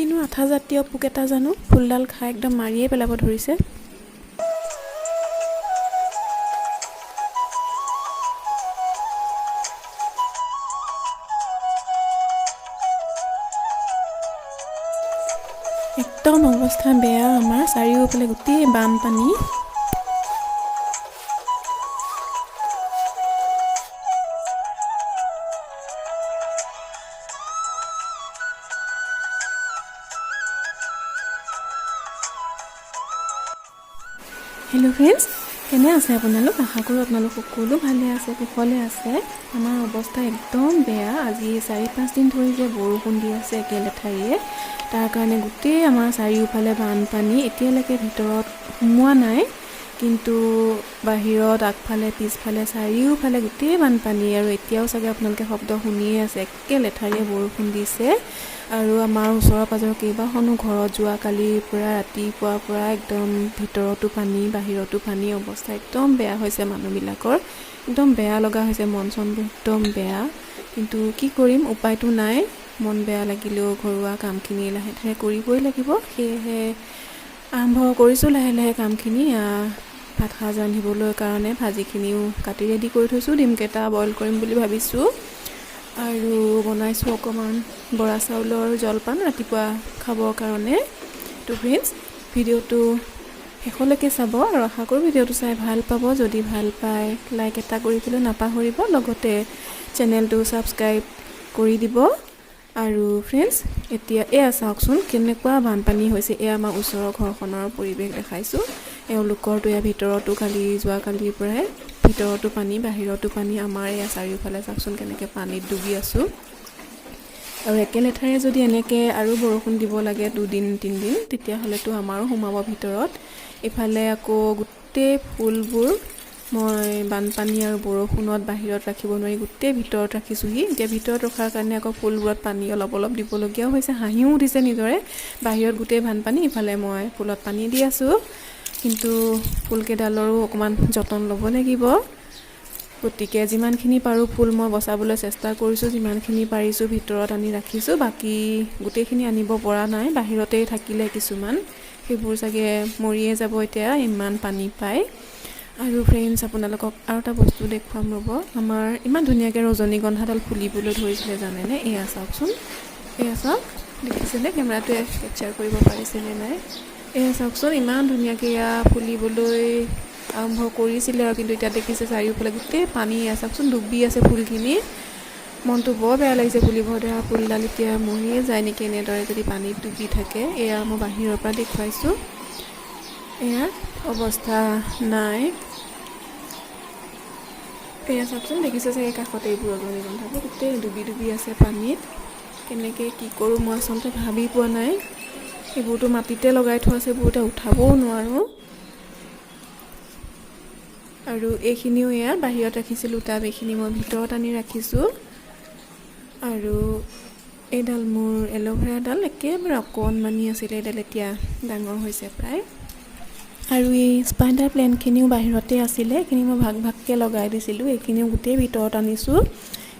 কিনো আঠাজাতীয় পোক এটা জানো, ফুলডাল খাই একদম মাৰিয়ে পেলাব ধৰিছে। একদম অৱস্থা বেয়া আমাৰ, চাৰিওফালে গোটেই বানপানী। হেল্ল' ফ্ৰেণ্ডছ, কেনে আছে আপোনালোক? আশা কৰোঁ আপোনালোক সকলো ভালে আছে, কুশলে আছে। আমাৰ অৱস্থা একদম বেয়া। আজি 4-5 দিন ধৰি যে বৰষুণ দি আছে একেলেঠাৰিয়ে, তাৰ কাৰণে গোটেই আমাৰ চাৰিওফালে বানপানী। এতিয়ালৈকে ভিতৰত সোমোৱা নাই, কিন্তু বাহিৰত আগফালে পিছফালে চাৰিওফালে গোটেই বানপানী। আৰু এতিয়াও চাগে আপোনালোকে শব্দ শুনিয়ে আছে, একেলেঠাৰিয়ে বৰষুণ দিছে। আৰু আমাৰ ওচৰৰ পাঁজৰৰ কেইবাখনো ঘৰত যোৱাকালিৰ পৰা ৰাতিপুৱাৰ পৰা একদম ভিতৰতো পানী বাহিৰতো পানী, অৱস্থা একদম বেয়া হৈছে। মানুহবিলাকৰ একদম বেয়া লগা হৈছে, মন চনবোৰ একদম বেয়া। কিন্তু কি কৰিম, উপায়তো নাই। মন বেয়া লাগিলেও ঘৰুৱা কামখিনি লাহে ধীৰে কৰিবই লাগিব। সেয়েহে আৰম্ভ কৰিছোঁ লাহে লাহে কামখিনি। ভাত সাজ ৰান্ধিবলৈ কাৰণে ভাজিখিনিও কাটি ৰেডি কৰি থৈছোঁ। ডিমকেইটা বইল কৰিম বুলি ভাবিছোঁ। আৰু বনাইছোঁ অকণমান বৰা চাউলৰ জলপান ৰাতিপুৱা খাবৰ কাৰণে। তো ফ্ৰেণ্ডছ, ভিডিঅ'টো শেষলৈকে চাব আৰু আশা কৰোঁ ভিডিঅ'টো চাই ভাল পাব। যদি ভাল পায় লাইক এটা কৰিবলৈ নাপাহৰিব, লগতে চেনেলটো ছাবস্ক্ৰাইব কৰি দিব। আৰু ফ্ৰেণ্ডছ, এতিয়া এয়া চাওকচোন কেনেকুৱা বানপানী হৈছে। এয়া আমাৰ ওচৰৰ ঘৰখনৰ পৰিৱেশ দেখাইছোঁ। এওঁলোকৰতো এয়া ভিতৰতো কালি যোৱাকালিৰ পৰাই ভিতৰতো পানী বাহিৰতো পানী। আমাৰ এয়া চাৰিওফালে চাওকচোন কেনেকৈ পানীত ডুবি আছোঁ। আৰু একেলেঠাৰে যদি এনেকৈ আৰু বৰষুণ দিব লাগে 2 দিন 3 দিন, তেতিয়াহ'লেতো আমাৰো সোমাব ভিতৰত। ইফালে আকৌ গোটেই ফুলবোৰ মই বানপানী আৰু বৰষুণত বাহিৰত ৰাখিব নোৱাৰি গোটেই ভিতৰত ৰাখিছোঁহি। এতিয়া ভিতৰত ৰখাৰ কাৰণে আকৌ ফুলবোৰত পানী অলপ অলপ দিবলগীয়াও হৈছে। হাঁহিও উঠিছে নিজৰে, বাহিৰত গোটেই বানপানী, ইফালে মই ফুলত পানী দি আছোঁ। কিন্তু ফুলকেইডালৰো অকণমান যতন ল'ব লাগিব। গতিকে যিমানখিনি পাৰোঁ ফুল মই বচাবলৈ চেষ্টা কৰিছোঁ, যিমানখিনি পাৰিছোঁ ভিতৰত আনি ৰাখিছোঁ। বাকী গোটেইখিনি আনিব পৰা নাই, বাহিৰতেই থাকিলে কিছুমান, সেইবোৰ চাগে মৰিয়ে যাব এতিয়া ইমান পানী পায়। আৰু ফ্ৰেণ্ডছ, আপোনালোকক আৰু এটা বস্তু দেখুৱাম ৰ'ব। আমাৰ ইমান ধুনীয়াকৈ ৰজনীগন্ধাডাল ফুলিবলৈ ধৰিছিলে জানেনে? এয়া চাওকচোন, এয়া চাওক, দেখিছেনে? কেমেৰাটোৱে কেপচাৰ কৰিব পাৰিছেনে নাই? এয়া চাওকচোন, ইমান ধুনীয়াকৈ এয়া ফুলিবলৈ আৰম্ভ কৰিছিলে আৰু, কিন্তু এতিয়া দেখিছে চাৰিওফালে গোটেই পানী। এয়া চাওকচোন, ডুবি আছে ফুলখিনি। মনটো বৰ বেয়া লাগিছে, ফুলিব ধৰা ফুলডাল এতিয়া মৰিয়ে যায় নেকি এনেদৰে যদি পানীত ডুবি থাকে। এয়া মই বাহিৰৰ পৰা দেখুৱাইছোঁ, এয়া অৱস্থা নাই। এয়া চাওকচোন, দেখিছে চাগে কাষতে এইবোৰ ৰজনীগন্ধাবোৰ গোটেই ডুবি ডুবি আছে পানীত। কেনেকৈ কি কৰোঁ মই আচলতে ভাবি পোৱা নাই। এইবোৰতো মাটিতে লগাই থোৱা আছে, এইবোৰ এতিয়া উঠাবও নোৱাৰোঁ। আৰু এইখিনিও এয়া বাহিৰত ৰাখিছিলোঁ টাব, এইখিনি মই ভিতৰত আনি ৰাখিছোঁ। আৰু এইডাল মোৰ এল'ভেৰাডাল একেবাৰে অকণমানি আছিলে, এইডাল এতিয়া ডাঙৰ হৈছে প্ৰায়। আৰু এই স্পাইডাৰ প্লেণ্টখিনিও বাহিৰতে আছিলে, এইখিনি মই ভাগ ভাগকৈ লগাই দিছিলোঁ, এইখিনিও গোটেই ভিতৰত আনিছোঁ।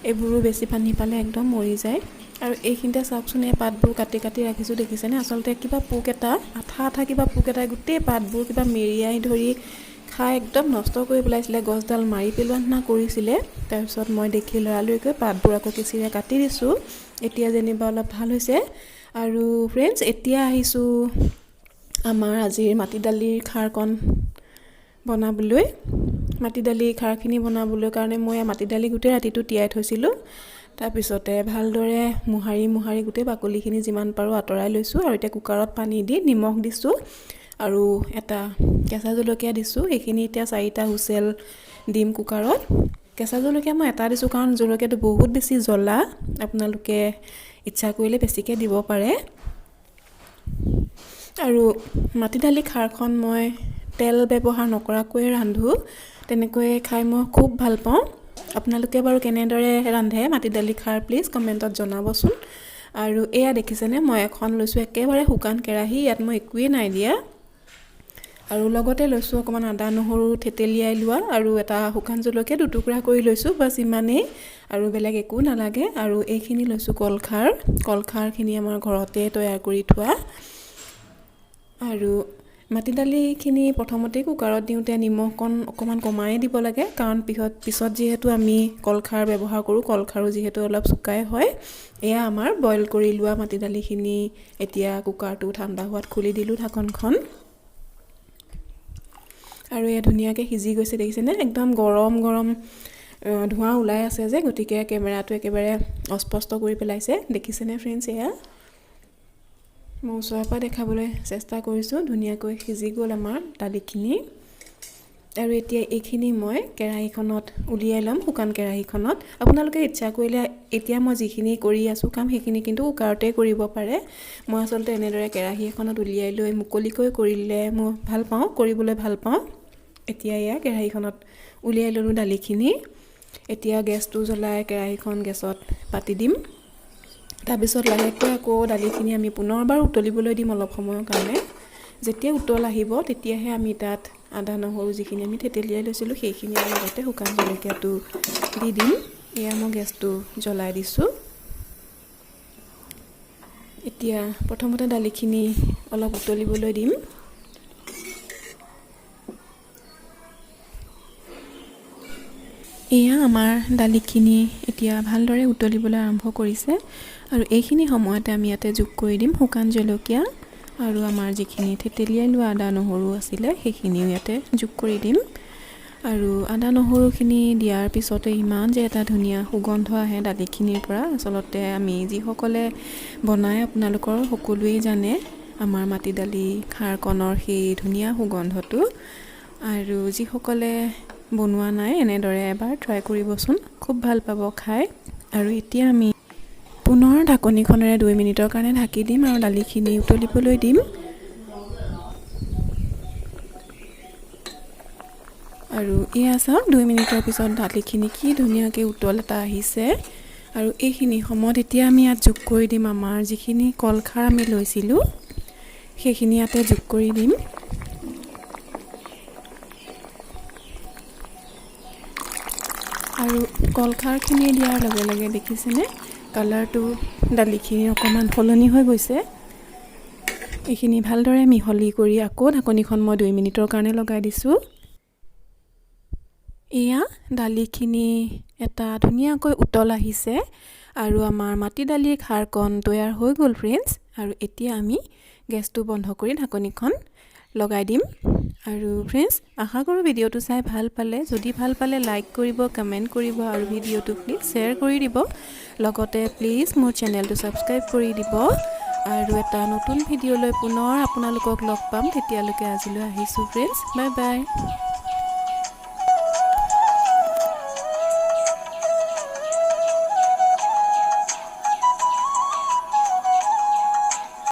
এইবোৰো বেছি পানী পালে একদম মৰি যায়। আৰু এইখিনিতে চাওকচোন, এই পাতবোৰ কাটি কাটি ৰাখিছোঁ, দেখিছেনে? আচলতে কিবা পোক এটা, আঠা আঠা কিবা পোক এটাই গোটেই পাতবোৰ কিবা মেৰিয়াই ধৰি খাই একদম নষ্ট কৰি পেলাইছিলে, গছডাল মাৰি পেলোৱা নিচিনা কৰিছিলে। তাৰপিছত মই দেখি লৰালৰিকৈ পাতবোৰ আকৌ কেঁচিৰে কাটি দিছোঁ, এতিয়া যেনিবা অলপ ভাল হৈছে। আৰু ফ্ৰেণ্ডছ, এতিয়া আহিছোঁ আমাৰ আজিৰ মাটি দালিৰ খাৰকণ বনাবলৈ। মাটি দালি খাৰখিনি বনাবলৈ কাৰণে মই মাটি দালি গোটেই ৰাতিটো তিয়াই থৈছিলোঁ। তাৰপিছতে ভালদৰে মোহাৰি মোহাৰি গোটেই বাকলিখিনি যিমান পাৰোঁ আঁতৰাই লৈছোঁ। আৰু এতিয়া কুকাৰত পানী দি নিমখ দিছোঁ আৰু এটা কেঁচা জলকীয়া দিছোঁ। এইখিনি এতিয়া 4টা হুইচেল দিম কুকাৰত। কেঁচা জলকীয়া মই এটা দিছোঁ, কাৰণ জলকীয়াটো বহুত বেছি জ্বলা। আপোনালোকে ইচ্ছা কৰিলে বেছিকৈ দিব পাৰে। আৰু মাটি দালি খাৰখন মই তেল ব্যৱহাৰ নকৰাকৈয়ে ৰান্ধোঁ, তেনেকৈয়ে খাই মই খুব ভাল পাওঁ। আপোনালোকে বাৰু কেনেদৰে ৰান্ধে মাটি দালি খাৰ, প্লিজ কমেণ্টত জনাবচোন। আৰু এয়া দেখিছেনে, মই এখন লৈছোঁ একেবাৰে শুকান কেৰাহী, ইয়াত মই একোৱেই নাই দিয়া। আৰু লগতে লৈছোঁ অকণমান আদা নহৰু থেতেলিয়াই লোৱা আৰু এটা শুকান জলকীয়া দুটুকুৰা কৰি লৈছোঁ, বাছ ইমানেই, আৰু বেলেগ একো নালাগে। আৰু এইখিনি লৈছোঁ কলখাৰ, কলখাৰখিনি আমাৰ ঘৰতে তৈয়াৰ কৰি থোৱা। আৰু মাটি দালিখিনি প্ৰথমতেই কুকাৰত দিওঁতে নিমখকণ অকণমান কমাই দিব লাগে, কাৰণ পিছত যিহেতু আমি কলখাৰ ব্যৱহাৰ কৰোঁ, কলখাৰো যিহেতু অলপ চুকাই হয়। এয়া আমাৰ বইল কৰি লোৱা মাটি দালিখিনি এতিয়া কুকাৰটো ঠাণ্ডা হোৱাত খুলি দিলোঁ ঢাকনখন। আৰু এয়া ধুনীয়াকৈ সিজি গৈছে, দেখিছেনে? একদম গৰম গৰম ধোঁৱা ওলাই আছে যে, গতিকে কেমেৰাটো একেবাৰে অস্পষ্ট কৰি পেলাইছে, দেখিছেনে ফ্ৰেণ্ডছ? এয়া মই ওচৰৰ পৰা দেখাবলৈ চেষ্টা কৰিছোঁ। ধুনীয়াকৈ সিজি গ'ল আমাৰ দালিখিনি। আৰু এতিয়া এইখিনি মই কেৰাহীখনত উলিয়াই ল'ম, শুকান কেৰাহীখনত। আপোনালোকে ইচ্ছা কৰিলে এতিয়া মই যিখিনি কৰি আছোঁ কাম, সেইখিনি কিন্তু কুকাৰতে কৰিব পাৰে। মই আচলতে এনেদৰে কেৰাহী এখনত উলিয়াই লৈ মুকলিকৈ কৰিলে মই ভাল পাওঁ, কৰিবলৈ ভাল পাওঁ। এতিয়া এয়া কেৰাহীখনত উলিয়াই ল'লোঁ দালিখিনি। এতিয়া গেছটো জ্বলাই কেৰাহীখন গেছত পাতি দিম। তাৰপিছত লাহেকৈ আকৌ দালিখিনি আমি পুনৰবাৰ উতলিবলৈ দিম অলপ সময়ৰ কাৰণে। যেতিয়া উতল আহিব তেতিয়াহে আমি তাত আদা নহৰু যিখিনি আমি থেতেলিয়াই লৈছিলোঁ সেইখিনি আৰু লগতে শুকান জলকীয়াটো দি দিম। এয়া মই গেছটো জ্বলাই দিছোঁ। এতিয়া প্ৰথমতে দালিখিনি অলপ উতলিবলৈ দিম। এয়া আমাৰ দালিখিনি এতিয়া ভালদৰে উতলিবলৈ আৰম্ভ কৰিছে। আৰু এইখিনি সময়তে আমি ইয়াতে যোগ কৰি দিম শুকান জলকীয়া আৰু আমাৰ যিখিনি থেতেলিয়াই লোৱা আদা নহৰু আছিলে সেইখিনিও ইয়াতে যোগ কৰি দিম। আৰু আদা নহৰুখিনি দিয়াৰ পিছতে ইমান যে এটা ধুনীয়া সুগন্ধ আহে দালিখিনিৰ পৰা, আচলতে আমি যিসকলে বনায় আপোনালোকৰ সকলোৱেই জানে আমাৰ মাটি দালি খাৰকণৰ সেই ধুনীয়া সুগন্ধটো। আৰু যিসকলে বনোৱা নাই এনেদৰে এবাৰ ট্ৰাই কৰিবচোন, খুব ভাল পাব খাই। আৰু এতিয়া আমি পুনৰ ঢাকনিখনেৰে 2 মিনিটৰ কাৰণে ঢাকি দিম আৰু দালিখিনি উতলিবলৈ দিম। আৰু এয়া চাওক, 2 মিনিটৰ পিছত দালিখিনি কি ধুনীয়াকৈ উতল এটা আহিছে। আৰু এইখিনি সময়ত এতিয়া আমি ইয়াত যোগ কৰি দিম আমাৰ যিখিনি কলখাৰ আমি লৈছিলোঁ সেইখিনি ইয়াতে যোগ কৰি দিম। আৰু কলখাৰখিনি দিয়াৰ লগে লগে দেখিছেনে কালাৰটো দালিখিনি অকণমান সলনি হৈ গৈছে। এইখিনি ভালদৰে মিহলি কৰি আকৌ ঢাকনিখন মই 2 মিনিটৰ কাৰণে লগাই দিছোঁ। এয়া দালিখিনি এটা ধুনীয়াকৈ উতল আহিছে আৰু আমাৰ মাটি দালিৰ খাৰকণ তৈয়াৰ হৈ গ'ল ফ্ৰেণ্ডছ। আৰু এতিয়া আমি গেছটো বন্ধ কৰি ঢাকনিখন লগাই দিম। আৰু ফ্ৰেণ্ডছ, আশা কৰোঁ ভিডিঅ'টো চাই ভাল পালে। যদি ভাল পালে লাইক কৰিব, কমেণ্ট কৰিব আৰু ভিডিঅ'টো প্লিজ শ্বেয়াৰ কৰি দিব। লগতে প্লিজ মোৰ চেনেলটো ছাবস্ক্ৰাইব কৰি দিব। আৰু এটা নতুন ভিডিঅ'লৈ পুনৰ আপোনালোকক লগ পাম। তেতিয়ালৈকে আজিলৈ আহিছোঁ ফ্ৰেণ্ডছ, বাই বাই।